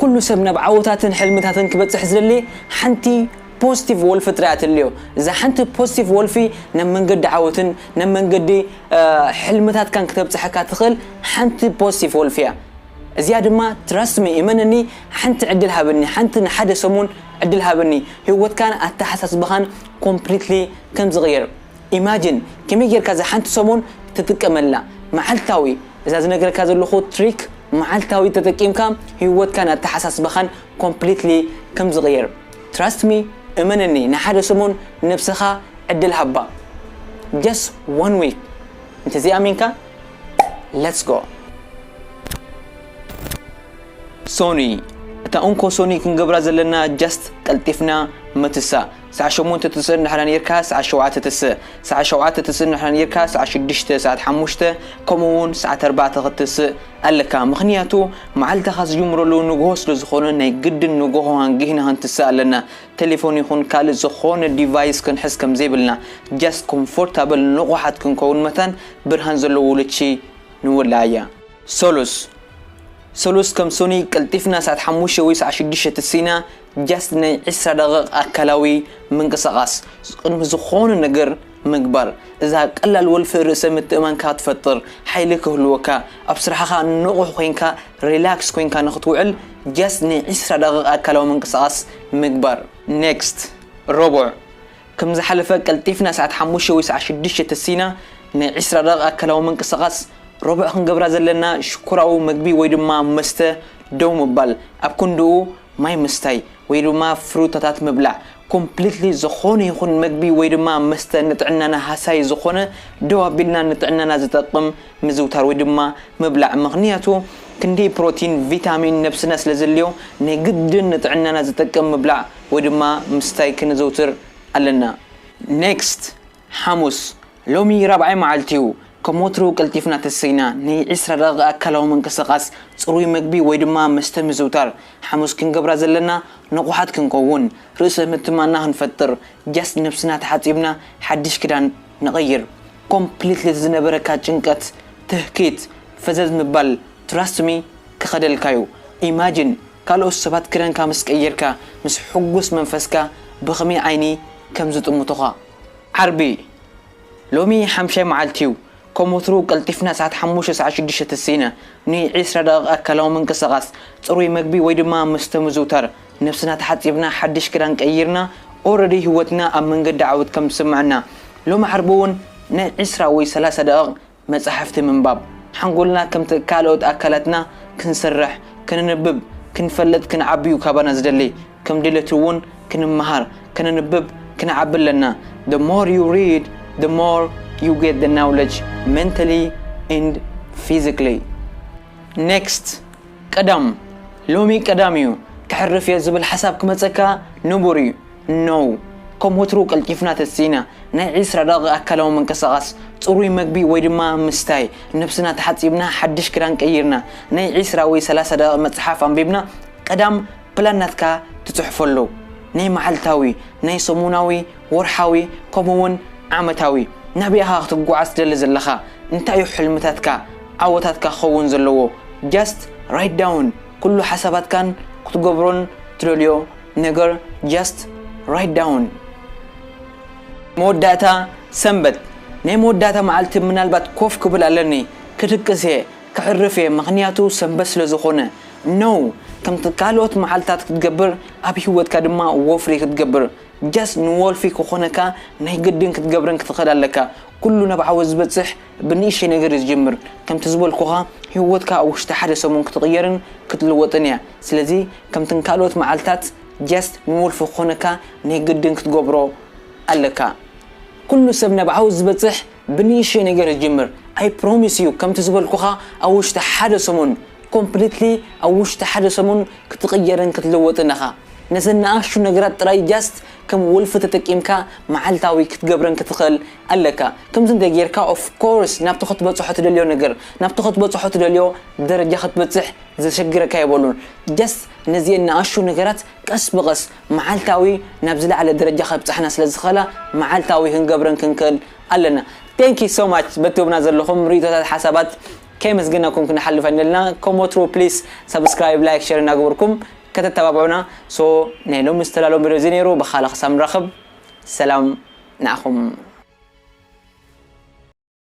ኩሉ ሰብ ናብ ዓወታትን ሕልምታትን ክበጽሕ ዝደሊ ሓንቲ positive ወልፊ ጥራይ እያ ትልዮ። እዛ ሓንቲ positive ወልፊ ናብ መንገዲ ዓወትን ናብ መንገዲ ሕልምታትካን ክተብጽሐካ ትኽእል ሓንቲ positive ወልፊ እያ። እዚኣ ድማ trust me፣ እመነኒ፣ ሓንቲ ዕድል ሃበኒ፣ ሓንቲ ንሓደ ሰሙን ዕድል ሃበኒ፣ ህይወትካን ኣተሓሳስባኻን completely ከም ዝቕየር። Imagine ከመይ ጌርካ እዛ ሓንቲ ሰሙን ትጥቀመላ መዓልታዊ፣ እዛ ዝነገረካ ዘለኹ trick መዓልታዊ ተጠቂምካ ህይወትካን ኣተሓሳስባኻን completely ከም ዝቕየር። Trust me፣ እመነኒ፣ ንሓደ ሰሙን ነብስኻ ዕድል ሃባ። Just one week። እንተዘይ ኣሚንካ፣ let's go። ሶኒ፣ እታ እንኮ ሶኒ ክንገብራ ዘለና just ቀልጢፍና ምትሳ። ሰዓት ሸሞንተ ትስእ እንድሕራ ነይርካ፣ ሰዓት ሸውዓተ ትስእ። ሰዓት ሸውዓተ ትስእ እንድሕራ ነይርካ፣ ሰዓት ሽዱሽተ፣ ሰዓት ሓሙሽተ፣ ከምኡ እውን ሰዓት ኣርባዕተ ክትስእ ኣለካ። ምኽንያቱ መዓልትኻ ዝጅምረሉ ንግሆ ስለ ዝኾነ ናይ ግድን ንግሆ ኣንጊህና ክንትስእ ኣለና። ቴሌፎን ይኹን ካልእ ዝኾነ ዲቫይስ ክንሕዝ ከም ዘይብልና፣ just comfortable ንቑሓት ክንከውን መታን ብርሃን ዘለዎ ልቺ ንውልዓያ። ሰሉስ፣ ሰሉስ ከም ሶኒ ቀልጢፍና ሰዓት ሓሙሽተ ወይ ሰዓት ሽዱሽተ ትስኢና just ናይ ዕስራ ደቂቕ ኣካላዊ ምንቅስቓስ ቅድሚ ዝኾነ ነገር ምግባር። እዛ ቀላል ወልፊ ርእሰ ምትእማንካ ክትፈጥር፣ ሓይሊ ክህልወካ፣ ኣብ ስራሕኻ ንቑሕ ኮይንካ ሪላክስ ኮይንካ ንክትውዕል just ናይ ዕስራ ደቂቕ ኣካላዊ ምንቅስቓስ ምግባር። ኔክስት፣ ረቡዕ ከም ዝሓለፈ ቀልጢፍና ሰዓት ሓሙሽተ ወይ ሰዓት ሽዱሽተ ተሲና ናይ ዕስራ ደቂቕ ኣካላዊ ምንቅስቓስ ረቡዕ ክንገብራ ዘለና ሽኮራዊ መግቢ ወይ ድማ መስተ ደው ምባል፣ ኣብ ክንድኡ ማይ ምስታይ ወይ ድማ ፍሩታታት ምብላዕ። ኮምፕሊትሊ ዝኾነ ይኹን መግቢ ወይ ድማ መስተ ንጥዕናና ሃሳዪ ዝኾነ ደው ኣቢልና ንጥዕናና ዝጠቅም ምዝውታር ወይ ድማ ምብላዕ። ምኽንያቱ ክንደይ ፕሮቲን፣ ቪታሚን ነብስና ስለ ዘድልዮ ናይ ግድን ንጥዕናና ዝጠቅም ምብላዕ ወይ ድማ ምስታይ ክንዘውትር ኣለና። ኔክስት፣ ሓሙስ ሎሚ ራብዓይ መዓልቲ እዩ። ከም ወትሩ ቀልጢፍና ተሰይና ናይ ዕስራ ደቂቕ ኣካላዊ ምንቅስቓስ፣ ጽሩይ መግቢ ወይ ድማ መስተ ምዝውታር። ሓሙስ ክንገብራ ዘለና ንቑሓት ክንከውን፣ ርእሰ ምትማንና ክንፈጥር፣ ጃስት ነብስና ተሓጺብና ሓድሽ ክዳን ንቐይር። ኮምፕሊትሊ ዝነበረካ ጭንቀት፣ ትህኪት፣ ፈዘዝ ምባል፣ ትራስት ሚ ክኸደልካ እዩ። ኢማጂን ካልኦት ሰባት ክዳንካ ምስ ቀየርካ ምስ ሕጉስ መንፈስካ ብኸመይ ዓይኒ ከም ዝጥምቱኻ። ዓርቢ ሎሚ ሓምሻይ መዓልቲ እዩ። ከም ወትሩ ቀልጢፍና ሰዓት ሓሙሽተ ሰዓት ሽዱሽተ ተሲእና ንዒስራ ደቂቕ ኣካላዊ ምንቅስቓስ፣ ጽሩይ መግቢ ወይ ድማ መስተ ምዝውታር፣ ነብስና ተሓጺብና ሓድሽ ክዳን ቀይርና ኦረዲ ህይወትና ኣብ መንገዲ ዓወት ከም ዝስምዐና። ሎሚ ዓርቢ እውን ናይ ዒስራ ወይ ሰላሳ ደቂቕ መጻሕፍቲ ምንባብ፣ ሓንጎልና ከምቲ ካልኦት ኣካላትና ክንሰርሕ፣ ክንንብብ፣ ክንፈልጥ፣ ክንዓብዩ ካባና ዝደሊ። ከም ድሌቱ እውን ክንመሃር፣ ክንንብብ፣ ክንዓቢ ኣለና። The more you read, the more you get the knowledge mentally and physically. ኔክስት፣ ቀዳም። ሎሚ ቀዳም እዩ። ክሕርፍ እየ ዝብል ሓሳብ ክመጸካ ንቡር እዩ። ኖው። ከም ወትሩ ቀልጢፍና ተሲእና ናይ ዒስራ ደቂቕ ኣካላዊ ምንቅስቓስ፣ ጽሩይ መግቢ ወይ ድማ ምስታይ፣ ነብስና ተሓጺብና ሓድሽ ክዳን ቀይርና ናይ ዒስራ ወይ ሰላሳ ደቂቕ መጽሓፍ ኣንቢብና ቀዳም ፕላን ናትካ ትጽሕፈሉ። ናይ መዓልታዊ፣ ናይ ሰሙናዊ፣ ወርሓዊ፣ ከምኡውን ዓመታዊ። ናበይ ኢኻ ክትጓዓዝ ትደሊ ዘለኻ? እንታይ እዩ ሕልምታትካ፣ ዓወታትካ ክኸውን ዘለዎ? Just write down ኩሉ ሓሳባትካን ክትገብሮን ትደልዮ ነገር just write down። መወዳእታ ሰንበት። ናይ መወዳእታ መዓልቲ ምናልባት ኮፍ ክብል ኣለኒ፣ ክድቅስ እየ፣ ክዕርፍ እየ፣ ምኽንያቱ ሰንበት ስለ ዝኾነ። No፣ ከምቲ ካልኦት መዓልታት ክትገብር ኣብ ህይወትካ ድማ ወፍሪ ክትገብር። Just ንወልፊ ክኾነካ ናይ ግድን ክትገብረን ክትኽእል ኣለካ። ኩሉ ናብ ዓወት ዝበጽሕ ብንእሽተይ ነገር እዩ ዝጅምር። ከምቲ ዝበልኩኻ ህይወትካ ኣብ ውሽጢ ሓደ ሰሙን ክትቕየርን ክትልወጥን እያ። ስለዚ ከምተን ካልኦት መዓልታት just ንወልፊ ክኾነካ ናይ ግድን ክትገብሮ ኣለካ። ኩሉ ሰብ ናብ ዓወት ዝበጽሕ ብንእሽተይ ነገር ይጅምር። I promise you፣ ከምቲ ዝበልኩኻ ኣብ ውሽጢ ሓደ ሰሙን፣ ኮምፕሊትሊ ኣብ ውሽጢ ሓደ ሰሙን ክትቕየርን ክትልወጥን ኢኻ። ነዘን ንኣሽቱ ነገራት ጥራይ just ከም ወልፊ ተጠቂምካ መዓልታዊ ክትገብረን ክትኽእል ኣለካ። ከምዚ እንተ ጌርካ of course ናብቲ ክትበጽሖ ትደልዮ ነገር፣ ናብቲ ክትበጽሖ ትደልዮ ደረጃ ክትበጽሕ ዘሸግረካ የበሉን። Just ነዚአን ንኣሽቱ ነገራት ቀስ ብቐስ መዓልታዊ ናብ ዝለዓለ ደረጃ ከብጽሕና ስለ ዝኽእላ መዓልታዊ ክንገብረን ክንክእል ኣለና። Thank you so much በትህቡና ዘለኹም ርእይቶታት፣ ሓሳባት ከየመስገናኩም ክንሓልፍ ኣይንደልና። ከም ወትሩ please subscribe፣ like፣ share እናገበርኩም ከተተባብዑና። So ናይ ሎሚ ዝተዳለወ ቪድዮ እዚ ነይሩ። ብኻልእ ክሳብ ንራኸብ ሰላም ንዓኹም።